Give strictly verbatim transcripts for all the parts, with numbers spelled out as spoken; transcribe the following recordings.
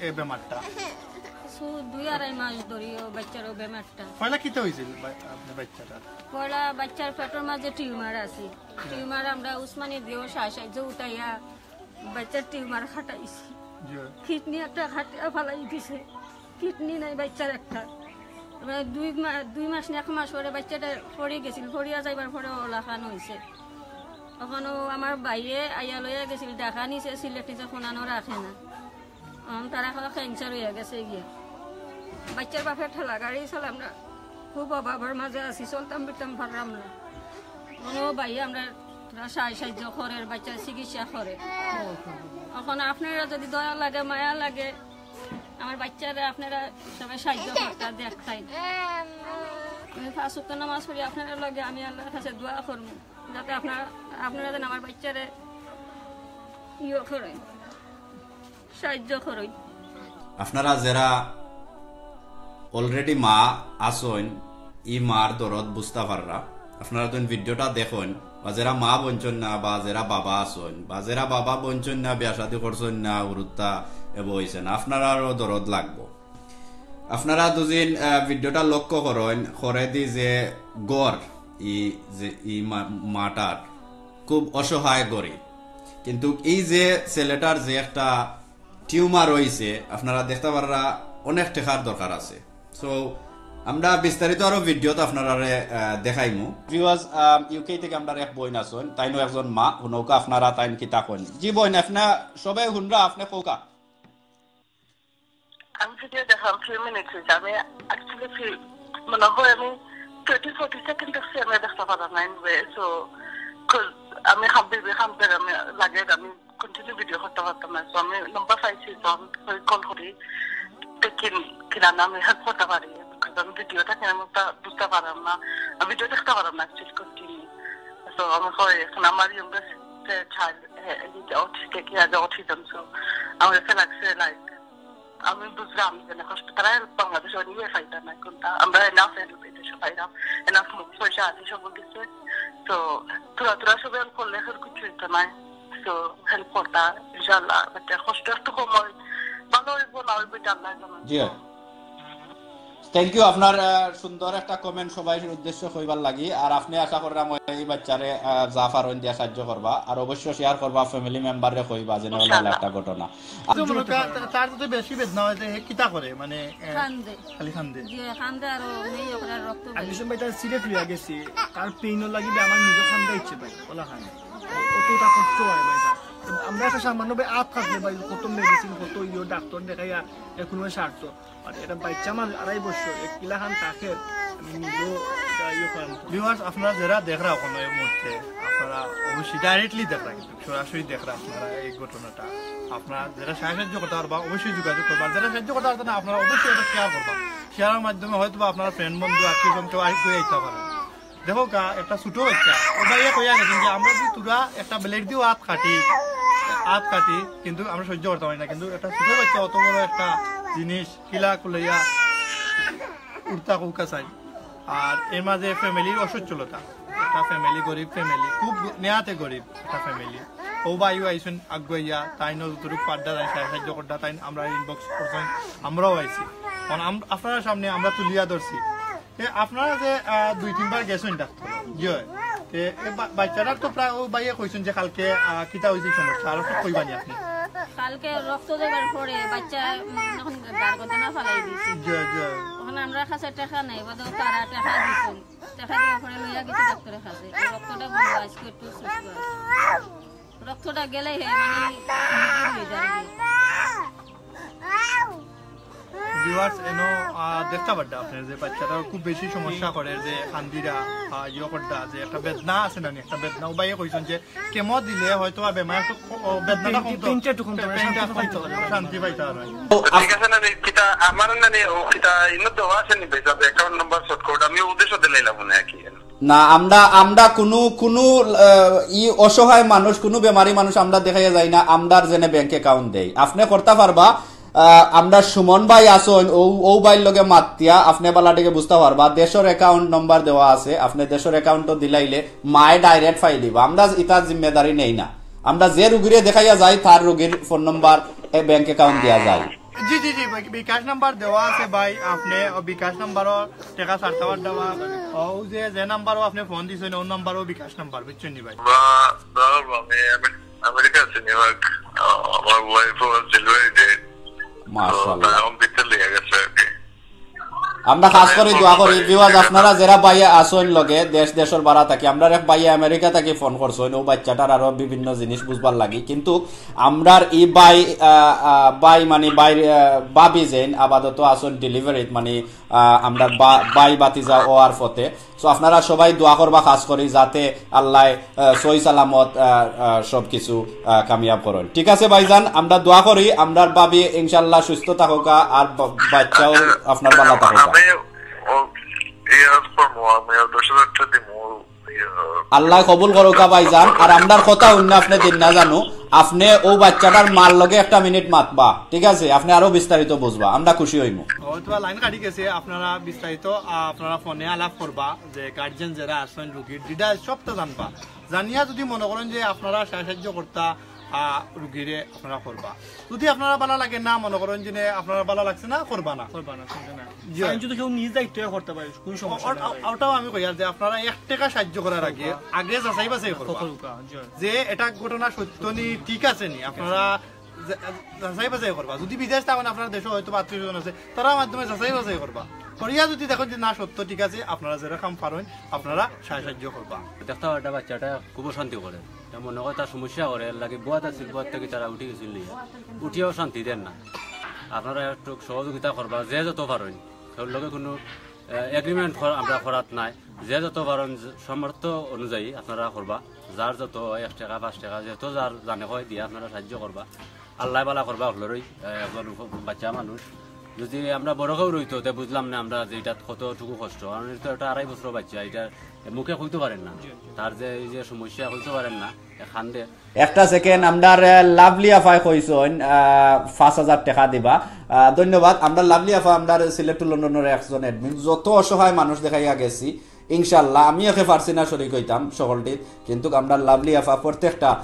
এই বেমারটা? কিছু দুই আড়াই মাস ধরি ও বাচ্চার ও বেমারটা। পয়লা কিতা হয়েছিল বা-, আপনার বাচ্চাটার? পয়লা বাচ্চার পেটর মাঝে টিউমার আছে। টিউমার আমরা উসমানী দিয়েও সাহায্য উঠাইয়া বাচ্চার টিউমার খাটাইছি। জি। কিডনি একটা খাটিয়া ফালাই দিছে, কিডনি নাই বাচ্চার একটা। আমরা দুই মা-, দুই মাস না এক মাস পরে বাচ্চাটা পড়ে গেছিল, পড়িয়া যাইবার পরে ওলাখান হয়েছে। তখন ও আমার বাইরে আইয়া লইয়া গেছিল, ঢাকা নিছে, সিলেট নিছে, কোনানো রাখে না। এখন তারা কয় ক্যান্সার হইয়া গেছে গিয়া। বাচ্চার বাপের ঠেলা গাড়ি চলে, আমরা খুব অভাবের মাঝে আছি, চলতাম ফিরতাম পারলাম না। কোনো ভাই আমরা তারা সাহায্য সাহায্য করে, বাচ্চার চিকিৎসা করে। এখন আপনারা যদি দয়া লাগে, মায়া লাগে, আমার বাচ্চারা আপনারা সবাই সাহায্য করতে দেখতেন। আমি পাঁচ ওয়াক্ত নামাজ পড়ি, আপনারা লগে আমি আল্লাহর কাছে দোয়া করবো, যাতে আপনারা আপনারা যেন আমার বাচ্চারে ইয়ে করেন, সাহায্য করেন। আপনারা যারা অলরেডি মা আছইন, ই মার দরদ বুঝতা পাররা। আপনারা যখন ভিডিওটা দেখইন, বা যারা মা বনছইন না, বা যারা বাবা আছইন, বা যারা বাবা বনছইন না, বিয়া শাদী করছইন না, উরুত্তা এব হইছে না, আপনারারও দরদ লাগবো। আপনারা দুদিন, আহ, ভিডিওটা লক্ষ্য করইন, করেদি যে গর, ই যে ই মা-, মাটার খুব অসহায় গরিব, কিন্তু এই যে ছেলেটার যে একটা টিউমার হইছে, আপনারা দেখতা পাররা অনেক টেকার দরকার আছে। So, আমরা বিস্তারিত আরো ভিডিওত আপনারারে, আহ, দেখাইমু। ভিউয়ার্স, আহ, ইউকে থেকে আমরা এক বইন আছইন, তাইনও একজন মা, হুনউক্কা আপনারা তাইন কিতা কইন। জি বইন, আপনা সবে হুনরা, আপনে কউক্কা। আমি ভিডিও দেখলাম ফিউ মিনিটস হয়েছে। আমি অ্যাকচুয়ালি মনে হয় আমি টোয়েন্টি ফোর্টি সেকেন্ড দেখছি, আমি দেখতে পারলাম না। এনিওয়ে, সো আমি হাম বেবি হাম করে আমি লাগে আমি কন্টিনিউ ভিডিও করতে পারতাম না। তো আমি নাম্বার পাইছি, তো আমি কল করি, দেখি কিনা না আমি হেল্প করতে পারি। Because আমি ভিডিওটা কেন বুঝতে পারলাম না, আমি ভিডিও দেখতে পারলাম না অ্যাকচুয়ালি কন্টিনিউ। তো আমি হয় এখন আমার youngest child autistic, he has autism. So আমার কাছে লাগছে লাইক আমি বুঝলাম যে না, হসপিটালে হেল্প বাংলাদেশে নিয়ে ফাইদা নাই কোনটা, আমরা এনাফ হেল্প এই দেশে পাইলাম, এনাফ পয়সা আছে সব কিছু। তো তোরা তোরা সব হেল্প করলে এখন কিছু হইতো নাই। তো হেল্প করতা ইনশাআল্লাহ, বাচ্চার কষ্ট একটু কম হয়, ভালো হইব না হইব এটা আল্লাহ জানে। জি। Thank you. আপনার, আহ, সুন্দর একটা কমেন্ট সবাই উদ্দেশ্য কইবার লাগি। আর আপনে আশা করলাম এই বাচ্চারে, আহ, যা পারইন দিয়া সাহায্য করবা, আর অবশ্য শেয়ার করবা, ফ্যামিলি মেম্বাররে কইবা যে না, অইলো একটা ঘটনা। তো মনে হয় তার, তার তো বেশি বেদনা হয় যে হে কিতা করে, মানে, আহ, কান্দে। খালি কান্দে। যে কান্দে আর ও মেয়ে ওখানে রক্ত আর কিছু ভাই তার সিলেট হইয়া গেছি, তার পেইন লাগিবে আমার নিজে কান্দা ইচ্ছে ভাই, ওলা খান। কতটা কষ্ট হয় ভাই তার। আমরা একটা সামান্য ভাই আত কাটলে ভাই কত মেডিসিন, কত ইয়ে ডাক্তার দেখাইয়া এখন সারতো। আর এটা বাচ্চা মানুষ আড়াই বছর, এক কিলা খান তাকে আমি নিজেও এটা ইয়ে করার মতো। ভিউয়ার্স, আপনারা যারা দেখরা এখন এই মুহূর্তে, আপনারা অবশ্যই ডাইরেক্টলি দেখরা, কিন্তু সরাসরি দেখরা আপনারা এই ঘটনাটা। আপনারা যারা সাহায্য করতে পারবা অবশ্যই যোগাযোগ করবা, আর যারা সাহায্য করতে পারবা না আপনারা অবশ্যই এটা শেয়ার করবা। শেয়ারের মাধ্যমে হয়তো বা আপনার ফ্রেন্ড বন্ধু আত্মীয় স্বজন কেউ আইতে পারে। দেখো কা একটা ছোট বাচ্চা, ও ভাইয়ে কইয়া গেছেন যে আমরা যদি তোরা একটা ব্লেড দিয়েও আত কাটি, আত কাটি, কিন্তু আমরা সহ্য করতে পারি না, কিন্তু একটা ছোট বাচ্চা অত বড় একটা জিনিস কিলা কুলাইয়া উঠতা কউক্কা চাই। আর এর মাঝে ফ্যামিলির অসচ্ছলতা, একটা ফ্যামিলি গরিব ফ্যামিলি, খুব নেহাতে গরিব একটা ফ্যামিলি। ও ভাইও আইছইন আগুয়াইয়া, তাইন যতটুকু পাররা তাইন সাহায্য কররা, তাইন আমরা ইনবক্স করছইন, আমরাও আইছি। কারণ আম-, আপনারার সামনে আমরা তুলিয়া ধরছি। এ, আপনারা যে, আহ, দুই তিনবার গেছইন ডাক্তার, জি হয়। এ, এ বা-, বাচ্চাটার তো প্রায় ও ভাইয়ে কইছইন যে কালকে, আহ, কিতা হইছে সমস্যা, আর একটু কইবানি আপনে? কালকে রক্ত দেবার পরে বাচ্চা, উম, এখন গার গদনা ফালাই দিছে। জি হয়, জি হয়। এখন আমরা কাছে টাকা নাই, বাদে তারা টাকা দিছে, টাকা দেওয়ার পরে লইয়া গেছি ডাক্তারের কাছে। এই রক্তটা বন্ধ, আজকে একটু সুস্থ আছে। রক্তটা গেলে হে মানে নির্জীব হয়ে যাবে। ভিউয়ার্স, এনো, আহ, দেখতা পাররা আপনে যে বাচ্চাটার খুব বেশি সমস্যা করে, যে কান্দিরা, আহ, ইয়ে কররা, যে একটা বেদনা আছে না নি, একটা বেদনা। ও ভাইয়ে কইছইন যে কেমো দিলে হয়তো বা বেমার একটু ক-, ও, বেদনাটা কমতো, পেইনটা একটু কমতো, পেইনটা শান্তি পাইতো কমতো, পারে। শান্তি পাইতো পারে। ঠিক আছে না নি, কিতা আমার না নি, ও কিতা ইনো দেওয়া আছে নি ভাই, যাতে অ্যাকাউন্ট নাম্বার শর্ট কোড আমি উদ্দেশ্য দিলাইলাম মনে হয় কি। না, আমরা, আমরা কুনু, কুনু, আহ, ই অসহায় মানুষ, কুনু বেমারি মানুষ আমরা দেখাইয়া যাই না, আমরার যেনে ব্যাংক অ্যাকাউন্ট দেই। আপনে করতা পারবা, আহ, আমরার সুমন ভাই আছইন, ও, ও ভাইর লগে মাতিয়া আপনে বালা টিকে বুঝতা পারবা। দেশর অ্যাকাউন্ট নম্বর দেওয়া আছে, আপনে দেশর অ্যাকাউন্টও দিলাইলে মায়ে ডাইরেক্ট পাই দিবা। আমরা ইতার জিম্মেদারি নেই না। আমরা যে রুগীরে দেখাইয়া যাই, তার রুগীর ফোন নম্বর, এ, ব্যাংক অ্যাকাউন্ট দিয়া যায়। জি জি জি, বিকাশ নাম্বার দেওয়া আছে ভাই, আপনে ও বিকাশ নাম্বারও টেকা ছাড়তে পারবা। ও যে, যে নাম্বারও আপনে ফোন দিছইন, ও নাম্বারও বিকাশ নাম্বার, বুঝছইন নি ভাই? আমরা ধরো আমি আমে- আমেরিকা আছি নিউ ইয়র্ক। আহ, আমার ওয়াইফ ও ডেলিভারি ডেট। মাশাআল্লাহ। এখন ভিতরে লেগে গেছে আর কি। আমরা খাস করি দোয়া করি ভিউয়ার্স, আপনারা যেরা ভাইয়ে আছইন লগে দেশ দেশর বারা থাকি, আমরার এক ভাইয়ে আমেরিকা থাকি ফোন করছইন, ও বাচ্চাটার আরো বিভিন্ন জিনিস বুঝবার লাগি। কিন্তু আমরার ই ভাই, আহ, আহ, ভাই মানে ভাই, আহ, ভাবি যেইন আপাতত আছইন ডেলিভারিত, মানে, আহ, আমরার বা-, ভাই ভাতিজা অওয়ার পথে। So আপনারা সবাই দোয়া করবা খাস করি যাতে আল্লাহ, আহ, সহি সালামত, আহ, আহ, সব কিছু, আহ, কামিয়াব করইন। ঠিক আছে ভাইজান, আমরা দোয়া করি আমরার ভাবি ইনশাআল্লাহ সুস্থ থাকউক্কা আর বা-, বাচ্চাও আপনার ভালা থাকউক্কা। আমি ও- ইয়ার পর মো- আমি আর দশ হাজার টাকা দিমু। ইয়া, আল্লাহ কবুল করউক্কা ভাইজান। আর আমরার কথা অইন্য আপনে দিন না জানু, আপনে ও বাচ্চাটার মার লগে একটা মিনিট মাতবা, ঠিক আছে? আপনে আরো বিস্তারিত বুঝবা, আমরা খুশি অইমু। হয়তো লাইন কাটি গেছে, আপনারা বিস্তারিত, আহ, আপনারা ফোনে আলাপ করবা, যে গার্জিয়ান যেরা আছইন রুগীর ডিটেইলস সবটা জানবা। জানিয়া যদি মনে করইন যে আপনারা সাহায্য করতা, আহ, রুগীরে আপনারা করবা। যদি আপনারা ভালা লাগে না, মনে করইন যে আপনারা ভালা লাগছে না, করবা না। করবা না, শুনতে না। জি। সাইন যদি কেউ নিজ দায়িত্বে করতে পারে, কোনো সমস্যা ও- নাই। ও- ওটাও আমি কইয়ার যে আপনারা এক টেকা সাহায্য করার আগে আগে যাচাই বাছাই করবা, করুকা, জি। যে এটা ঘটনা সত্য নি ঠিক আছে নি, আপনারা যা- যাচাই বাছাই করবা। যদি বিদেশ থাকইন, আপনার দেশে হয়তো আত্মীয় স্বজন আছে, তারার মাধ্যমে যাচাই বাছাই করবা। করিয়া যদি দেখইন যে না সত্য ঠিক আছে, আপনারা যেরকম পারইন আপনারা সাহায্য করবা। দেখতে পাও, এটা বাচ্চাটা খুব অশান্তি করে। এটা মনে হয় তার সমস্যা করে, এর লাগি বওয়াত আছিল, বওয়াত থাকি তারা উঠি গেছিল নিয়া। উঠিয়াও শান্তি দেন না। আপনারা একটু সহযোগিতা করবা, যে যত পারইন। কেউর লগে কোনো এগ্রিমেন্ট আমরা করাত নাই, যে যত পারইন সামর্থ্য অনুযায়ী আপনারা করবা। যার যত এক টেকা, পাঁচ টেকা, যত যার জানে কয় দিয়া আপনারা সাহায্য করবা। আল্লাহ ভালা করবা হকলরই, আহ, একজন উপ- বাচ্চা মানুষ। যদি আমরা বড় কেউ রইতো, তে বুঝলাম না আমরা যে এটা কতটুকু কষ্ট। কারণ এটা তো একটা আড়াই বছর বাচ্চা, এটা মুখে কইতে পারেন না। তার যে এই যে সমস্যা কইতে পারেন না, এ কান্দে। একটা সেকেন্ড, আমরার, আহ, লাভলি আফায় কইছইন, আহ, পাঁচ হাজার টেকা দিবা। আহ, ধন্যবাদ। আমরার লাভলি আফা, আমরার সিলেট টু লন্ডনর একজন অ্যাডমিন। যত অসহায় মানুষ দেখাইয়া গেছি, ইনশাআল্লাহ, আমি একে পারছি না শরিক অইতাম সকলটির, কিন্তু আমরার লাভলি আফা প্রত্যেকটা,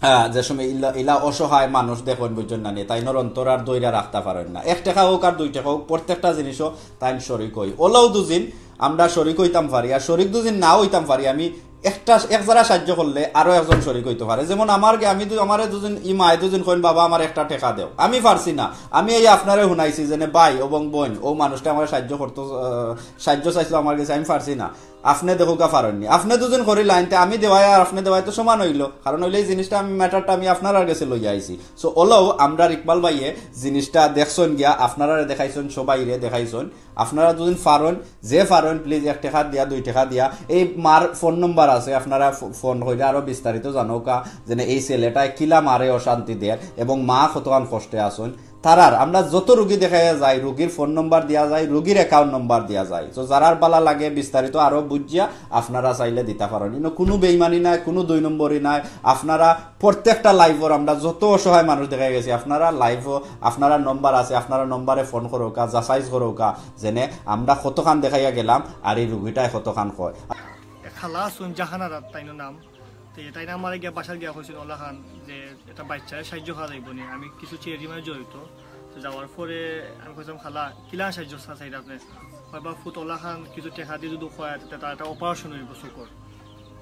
আহ, যে সময় ইলা, ইলা অসহায় মানুষ দেখইন, বুঝছইন না নি, তাইনর অন্তর আর ধইরা রাখতা পারইন না। এক টেকা অউক আর দুই টেকা অউক, প্রত্যেকটা জিনিসও তাইন শরিক অই। অলাউ দুজিন আমরা শরিক অইতাম পারি, আর শরিক দুজিন না অইতাম পারি, আমি একটা, এক যারা সাহায্য করলে আরো একজন শরিক অইতো পারে। যেমন আমার গে-, আমি দু-, আমারে দুজিন, ই মায়ে দুজিন কইন, "বাবা, আমার একটা টেকা দেও।" আমি পারছি না, আমি এই আপনারে হুনাইছি যে, "নে ভাই এবং বইন, ও মানুষটা আমারে সাহায্য করতো, আহ, সাহায্য চাইছিল আমার গেছে, আমি পারছি না।" আপনে দেখউক্কা পারইন নি, আপনে দুজিন করিলাইন, তে আমি দেওয়ায় আর আপনে দেওয়ায় তো সমান অইলো। কারণ অইলে এই জিনিসটা আমি, ম্যাটারটা আমি আপনারার গেছে লইয়া আইছি। So, অলাউ আমরার ইকবাল ভাইয়ে জিনিসটা দেখছইন গিয়া, আপনারারে দেখাইছইন, সবাইরে দেখাইছইন। আপনারা দুজিন পারইন, যে পারইন, প্লিজ এক টেকা দিয়া, দুই টেকা দিয়া, এই মার ফোন নম্বর আছে, আপনারা ফো-, ফোন কইরা আরো বিস্তারিত জানউক্কা, যেনে এই ছেলেটায় কিলা মারে অশান্তি দের এবং মা কতখান কষ্টে আছইন। তারার আমরা যত রুগী দেখাইয়া যাই, রুগীর ফোন নম্বর দিয়া যাই, রুগীর অ্যাকাউন্ট নম্বর দিয়া যাই। তো যারার ভালা লাগে বিস্তারিত আরো বুঝিয়া আপনারা চাইলে দিতা পারইন। ইনো কোনো বেইমানি নাই, কোনো দুই নম্বরি নাই। আপনারা প্রত্যেকটা লাইভর আমরা যত অসহায় মানুষ দেখাই গেছি, আপনারা লাইভও, আপনারা নম্বর আছে, আপনারা নম্বরে ফোন করউক্কা, যাচাই করউক্কা, যেনে আমরা কতখান দেখাইয়া গেলাম আর এই রুগীটায় কতখান কয়। খালা আছইন জাহানারা তাইনর নাম। তো তাইন আমারে গিয়া বাসাত গিয়া কইছইন অলাখান যে এটা বাচ্চারে সাহায্য করা যাইবো নি, আমি কিছু চ্যারিটি মানে জড়িত। তো যাওয়ার পরে আমি কইছলাম, "খালা, কিলা সাহায্য চা-, চাইরা আপনে?" কয়, "বা ফুত অলাখান কিছু টেকা দি যদি কয়, তে তার একটা অপারেশন অইবো চকুর।"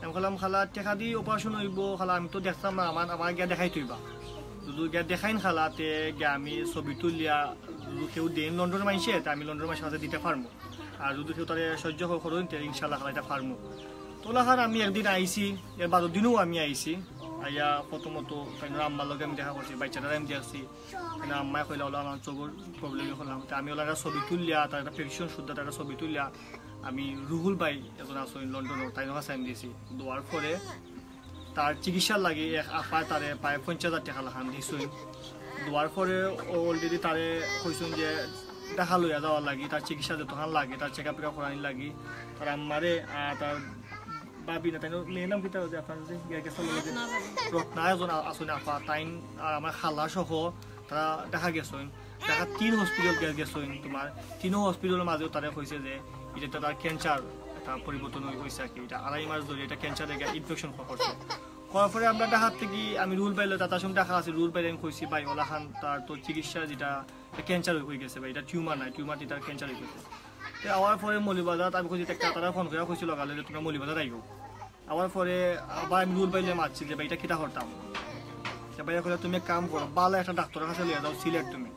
আমি কইলাম, "খালা, টেকা দি অপারেশন অইবো, খালা, আমি তো দেখতাম না, আমার, আমার গিয়া দেখাইতে অইবা। যদি গিয়া দেখাইন খালা, তে গিয়া আমি ছবি তুলিয়া যদি কেউ দেইন লন্ডনর মানষে, তে আমি লন্ডনর মানষর কাছে দিতা পারমু। আর যদি কেউ তারে সাহায্য করইন, তে ইনশাআল্লাহ খালা ইটা পারমু।" তো অলাখান আমি একদিন আইছি, এর বাদর দিনও আমি আইছি, আইয়া প্রথমত তাইনর আম্মার লগে আমি দেখা করছি, বাচ্চাটারে আমি দেখছি। তাইনর আম্মায় কইলা, "অলা আমার চকুর প্রবলেম অইলাম।" তে আমি অলার ছবি তুলিয়া, তার একটা প্রেসক্রিপশন শুদ্ধা তার একটা ছবি তুলিয়া আমি রুহুল ভাই একজন আছইন লন্ডনর, তাইনর কাছে আমি দিছি। দেওয়ার পরে তার চিকিৎসার লাগি এক আফায় তারে প্রায় পঞ্চাশ হাজার টেকা লাখান দিছইন। দেওয়ার পরে অলরেডি তারে কইছইন যে ঢাকা লইয়া যাওয়ার লাগি, তার চিকিৎসা যতখান লাগে, তার চেক আপ করানির লাগি, তার আম্মারে আর তার ভাবি না, তাইনর মেয়ের নাম কিতা যে আপনার যে গিয়া গেছে লগে যে রত্না একজন আ-, আছইন আফা, তাইন আর আমার খালা সহ তারা ঢাকা গেছইন। ঢাকা তিন হসপিটাল গে-, গেছইন তোমার, তিনও হসপিটালর মাঝেও তারা কইছে যে এটা তো তার ক্যান্সার, একটা পরিবর্তন হই-, হইছে আর কি, এটা আড়াই মাস ধরে এটা ক্যান্সারে গিয়া ইনফেকশন করছে। করার পরে আমরা ঢাকার থেকে, আমি রুল পাইলে, তাতার সময় ঢাকা আছে, রুল পাইলে আমি কইছি, "ভাই, ওলা খান, তার তো চিকিৎসা যেটা ক্যান্সার হয়ে গেছে ভাই, এটা টিউমার নাই, টিউমার দিয়ে তার ক্যান্সার হয়ে গেছে।" তো আওয়ার পরে মৌলভীবাজার আমি কইছি, "একটা তারা ফোন করে কইছিল গালে যে তোমরা মৌলভীবাজার আইও।" আওয়ার পরে আবার আমি রুল পাইলে মারছি যে, "ভাই, এটা কিতা করতাম?" তো ভাইয়া কইলে, "তুমি এক কাম করো, ভালো একটা ডাক্তারের কাছে লইয়া যাও সিলেট তুমি।"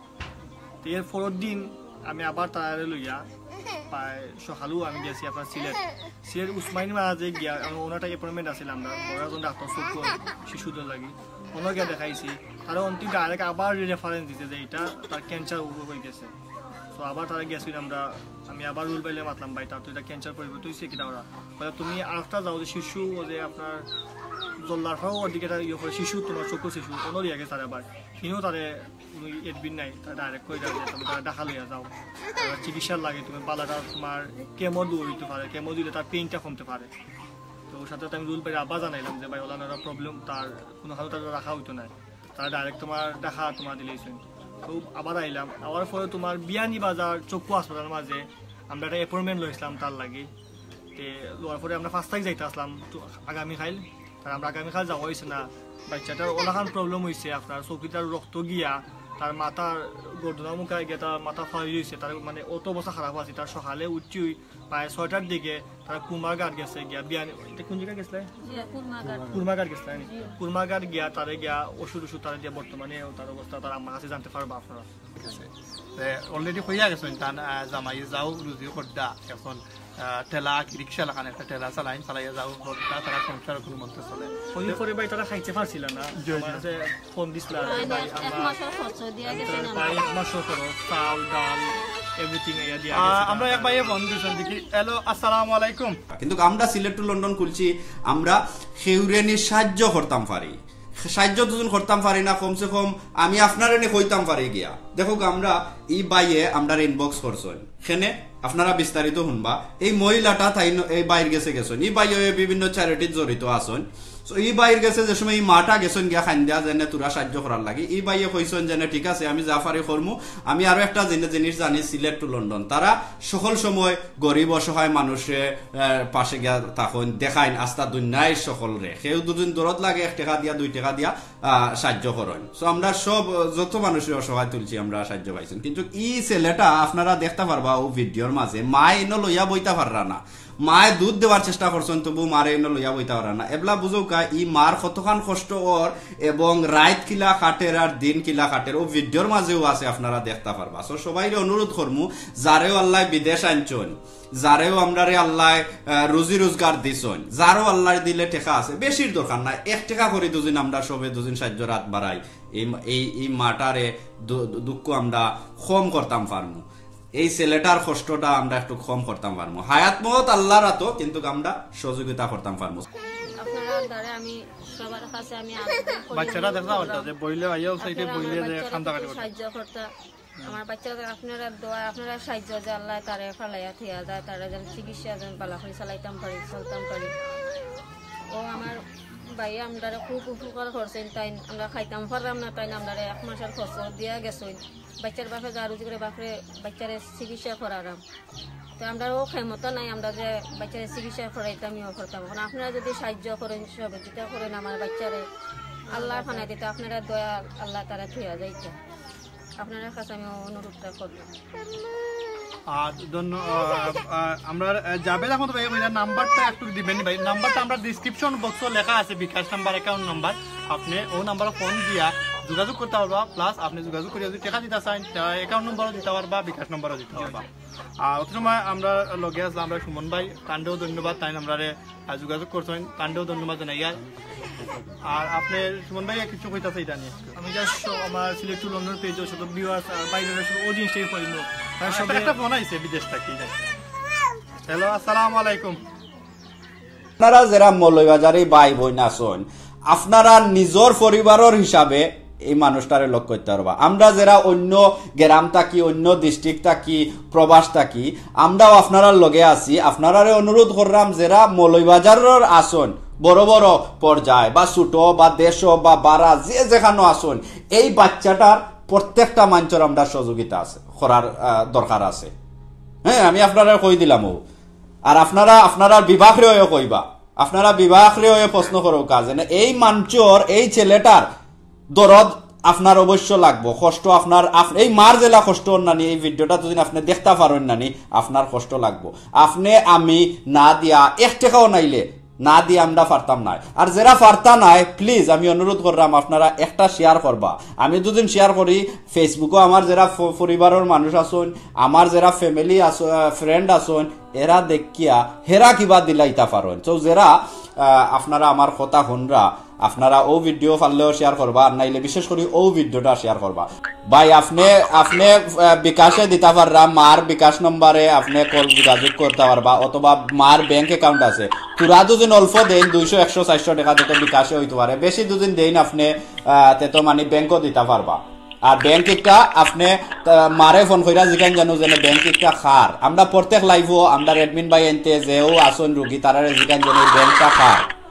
তো এর পরের দিন আমি আবার তারে লইয়া প্রায় সকালেও আমি গেছি আপনার সিলেট। সিলেট উসমানী মারা যে গিয়া, আমি ওনার একটা অ্যাপয়েন্টমেন্ট আছিল আমরা, বড় একজন ডাক্তার চক্ষু শিশুদের লাগি, ওনার গিয়া দেখাইছি। তারা অন্তিম ডাইরেক্ট আবার রেফারেন্স দিছে যে এটা তার ক্যান্সার হয়ে গেছে। তো আবার তারা গেছিল, আমরা, আমি আবার রুল পাইলে মাতলাম, "ভাই, তার তো এটা ক্যান্সার পরিবর্তন হয়েছে কিনা ওরা?" বলে, "তুমি আরেকটা যাও, যে শিশু, ও যে আপনার জল্লারফাও ওর দিকে একটা ইয়ে করে, শিশু, তোমার চক্ষু শিশু, ওনার ইয়ে গেছে তারা আবার, হিনও তারে কোনো এডমিট নাই, তারা ডাইরেক্ট করে দেওয়া যায়, তুমি তারা ঢাকা লইয়া যাও, তারা চিকিৎসার লাগে, তুমি বালাটা তোমার কেমো দৌড় হইতে পারে, কেমো দিলে তার পেইনটা কমতে পারে।" তো ওর সাথে তো আমি রুল পাইলে আবার জানাইলাম যে, "ভাই, ওলা ওনারা প্রবলেম, তার কোনো হালত তারা রাখা হইতো না, তারা ডাইরেক্ট তোমার ঢাকা তোমার দিলেইছেন।" তো আবার আইলাম, আবার পরে তোমার বিয়ানীবাজার চক্ষু হাসপাতালের মাঝে আমরা একটা অ্যাপয়েন্টমেন্ট লইছিলাম তার লাগি। তে লওয়ার পরে আমরা পাঁচ তারিখ যাইতে আসলাম তো আগামীকাল, তার আমরা আগামীকাল যাওয়া হয়েছে না। বাচ্চাটার ওলাখান প্রবলেম হয়েছে, আপনার চোখে তার রক্ত গিয়া তার মাথার গর্দনা মুখা গিয়া তার মাথা ফাড়ি হয়েছে, তার মানে অত অবস্থা খারাপ আছে। তার সকালে উঠছি ওই প্রায় ছয়টার দিকে তারা কুমারঘাট গেছে গিয়া বিয়ান, এটা কোন জায়গায় গেছিলে? কুরমাঘাট গেছিলেন। কুরমাঘাট গিয়া তারে গিয়া ওষুধ ওষুধ তারে দিয়া বর্তমানে তার অবস্থা তার আম্মার কাছে জানতে পারবা আপনারা। ঠিক আছে। তে already কইয়া গেছেন তান, আহ, জামাই যাও রুজি করতা, এখন, আহ, ঠেলা কি রিক্সা লাখান একটা ঠেলা চালাইন, চালাইয়া যাও করতা, তারা সংসার কোনো মন্ত্র চলে। ওই পরে ভাই তারা খাইতে পারছিল না, জি, জি। আমার কাছে ফোন দিছিল আর ভাই, এক আমার মাসের খরচ দিয়া গেছে না। ভাই এক মাসের খরচ, চাল, ডাল, এভরিথিং ইয়া দিয়া আহ, গেছে। আমরা এক ভাইয়ে ফোন দিয়েছেন, দেখি। হ্যালো, আসসালামু আলাইকুম। কিন্তু আমরা সিলেট টু লন্ডন খুলছি, আমরা খেউরেনি সাহায্য করতাম পারি। সাহায্য দুজন করতাম পারি না, কমসে কম আমি আপনারে নি কইতাম পারি গিয়া। দেখো, আমরা ই ভাইয়ে আমরার ইনবক্স করছইন, খেনে আপনারা বিস্তারিত শুনবা। এই মহিলাটা তাই ন-, এই ভাইর গেছে গেছইন, ই ভাইয়ে বিভিন্ন চ্যারিটিত জড়িত আছইন। So ই ভাইর গেছে যে সময় ই মাটা গেছইন গিয়া খাইন্দা যেনে তোরা সাহায্য করার লাগি, ই ভাইয়ে কইছইন যেনে, "ঠিক আছে, আমি যা পারি করমু।" আমি আরো একটা জিনিস, জিনিস জানি, সিলেট টু লন্ডন তারা সকল সময় গরিব অসহায় মানুষে, আহ, পাশে গিয়া তখন দেখাইন আস্তা দুনিয়ার সকলরে। কেউ দুদিন দরদ লাগে এক টাকা দিয়া, দুই টাকা দিয়া, আহ, সাহায্য করইন। So আমরা সব, আহ, যত মানুষের অসহায় তুলছি আমরা সাহায্য পাইছেন। কিন্তু ই ছেলেটা আপনারা দেখতা পারবা ও ভিডিওর মাঝে, মায় ইনো লইয়া বইতা পাররা না। মায় দুধ দেওয়ার চেষ্টা করছইন, তবু মারে ইনো লইয়া বইতা পাররা না। এবলা বুঝউক্কা ই মার কতখান কষ্ট ওর এবং রাইত কিলা কাটের আর দিন কিলা কাটের, ও ভিডিওর মাঝেও আছে, আপনারা দেখতা পারবা। So সবাইরে অনুরোধ করমু, যারেও আল্লায় বিদেশ আনছইন, যারেও আমরারে আল্লায়, আহ, রুজি রোজগার দিছইন, যারও আল্লায় দিলে টেকা আছে, বেশির দরকার নাই, এক টেকা করি দুদিন আমরা সবে দুদিন সাহায্যর আত বাড়াই, এই, এই, এই মাটারে দু-, দু-, দুঃখ আমরা কম করতাম পারমু, এই ছেলেটার কষ্টটা আমরা একটু কম করতাম পারমু। হায়াত মউত আল্লাহর আতো, কিন্তু আমরা সহযোগিতা করতাম পারমু। আপনারা দ্বারা আমি সবার কাছে আমি আবেদন করি, বাচ্চারা দেখা করলাম। যে বইলে আইয়াও সাইডে আপনারা বইলে আমার যে বাচ্চারা কান্দাকাটি একটু করে। সাহায্য করতা। আমার বাচ্চারা আপনারা দোয়া, আপনারা সাহায্য যে আল্লাহ তারে ফালাইয়া থইয়া যায়, তারা যেন চিকিৎসা যেন ভালা করে চালাইতাম পারি, চলতাম পারি। ও আমার ভাই আমরারে খুব উপকার করছইন, তাই আমরা খাইতাম পারলাম না, তাই আমরারে এক মাসের খরচ দিয়া গেছইন। বাচ্চার বাপে যা রুজি করে বাপরে বাচ্চারে চিকিৎসা করারাম। তো আমরারও ক্ষমতা নাই, আমরা যে বাচ্চারে চিকিৎসা করাইতাম, ইয়ে করতাম। এখন আপনারা যদি সাহায্য করেন, সহযোগিতা করেন আমার বাচ্চারে, আল্লাহ ফানাই দিতে আপনারা দয়া, আল্লাহ তারা থইয়া যাইতে। আপনার কাছে আমি অনুরোধটা করলাম। আর ধন্য-, আহ, আহ, আমরা, আহ, জাবেদ আহমদ ভাই, ওই নাম্বারটা একটু দিবেন ভাই। নাম্বারটা আমরা ডিসক্রিপশন বক্সে লেখা আছে, বিকাশ নাম্বার, অ্যাকাউন্ট নাম্বার। আপনি ও নাম্বারে ফোন দিয়া যোগাযোগ করতা পারবা, প্লাস আপনি যোগাযোগ করিয়া যদি টেকা দিতা চাইন, তা অ্যাকাউন্ট নাম্বারও দিতা পারবা, বিকাশ নাম্বারও দিতা পারবা। আর অত সময় আমরা লগে আসলাম আমরা সুমন ভাই, তানরেও ধন্যবাদ, তাই আমরারে, আহ, যোগাযোগ করছইন, তানরেও ধন্যবাদ জানাই। আর, আর আপনি সুমন ভাই কিছু কইতা চাই জানি? আমি just আমার সিলেট টু লন্ডন পেজর সাথে ভিউয়ার্স আর বাইরের সাথে ও জিনিসটাই কইমু। তারা আচ্ছা, সবে একটা ফোন আইছে বিদেশ থাকি। হ্যালো, আসসালামু আলাইকুম। আপনারা যেরা মৌলভীবাজারি ভাই বইন আছইন, আপনারা নিজর পরিবারর হিসাবে এই মানুষটারে লগ করতা পারবা। আমরা যেরা অন্য গ্রাম থাকি, অন্য ডিস্ট্রিক্ট থাকি, প্রবাস থাকি, আমরাও আপনারার লগে আছি। আপনারারে অনুরোধ কররাম, যেরা মৌলভীবাজারর আছইন, বড় বড় পর্যায় বা ছোট বা দেশ বা বারা যে যেখানো আছইন, এই বাচ্চাটার প্রত্যেকটা মানুষর আমরা সহযোগিতা আছে, করার, আহ, দরকার আছে। হ্যাঁ, আমি আপনারারে কই দিলাম ও। আর আপনারা, আপনারার বিভাগরেও কইবা। আপনারা বিবাহ আখরে অইয়া প্রশ্ন করউক্কা, যেন এই মানষর, এই ছেলেটার দরদ আপনার অবশ্য লাগবো, কষ্ট আপনার, আপ-, এই মার যেলা কষ্ট অর নানি, এই ভিডিওটা যদি আপনে দেখতা পারইন নানি, আপনার কষ্ট লাগবো। আপনে আমি না দিয়া এক টেকাও নাইলে, না দিয়া আমরা পারতাম নায়। আর যেরা পারতা নায়, please আমি অনুরোধ কররাম আপনারা একটা শেয়ার করবা। আমি দুদিন শেয়ার করি, Facebook-ও আমার যেরা ফ-, পরিবারর মানুষ আছইন, আমার যেরা ফ্যামিলি আছ-, আহ, ফ্রেন্ড আছইন, এরা দেখিয়া হেরা কিবা দিলাইতা পারইন। So যেরা, আহ, আপনারা আমার কথা হুনরা, আপনারা অউ ভিডিও পারলেও শেয়ার করবা, আর নাইলে বিশেষ করি অউ ভিডিওটা শেয়ার করবা। ভাই, আপনে, আপনে, আহ, বিকাশে দিতা পাররা, মার বিকাশ নম্বরে আপনে কল যোগাযোগ করতা পারবা, অথবা মার ব্যাংক অ্যাকাউন্ট আছে। থুড়া দুদিন অল্প দেইন, দুইশো, একশো, চাইরশো টেকা যত বিকাশে অইতো পারে, বেশি দুদিন দেইন আপনে, আহ, তে তো মানি ব্যাংকও দিতা পারবা। আর ব্যাংক একটা আপনে, আহ, মারে ফোন কইরা জিকাইন জানো যেন ব্যাংক একটা কার। আমরা প্রত্যেক লাইভও আমরা অ্যাডমিন ভাইয়াইন্তে যেও আছইন রুগী, তারারে জিকাইন যেন এই ব্যাংকটা কার।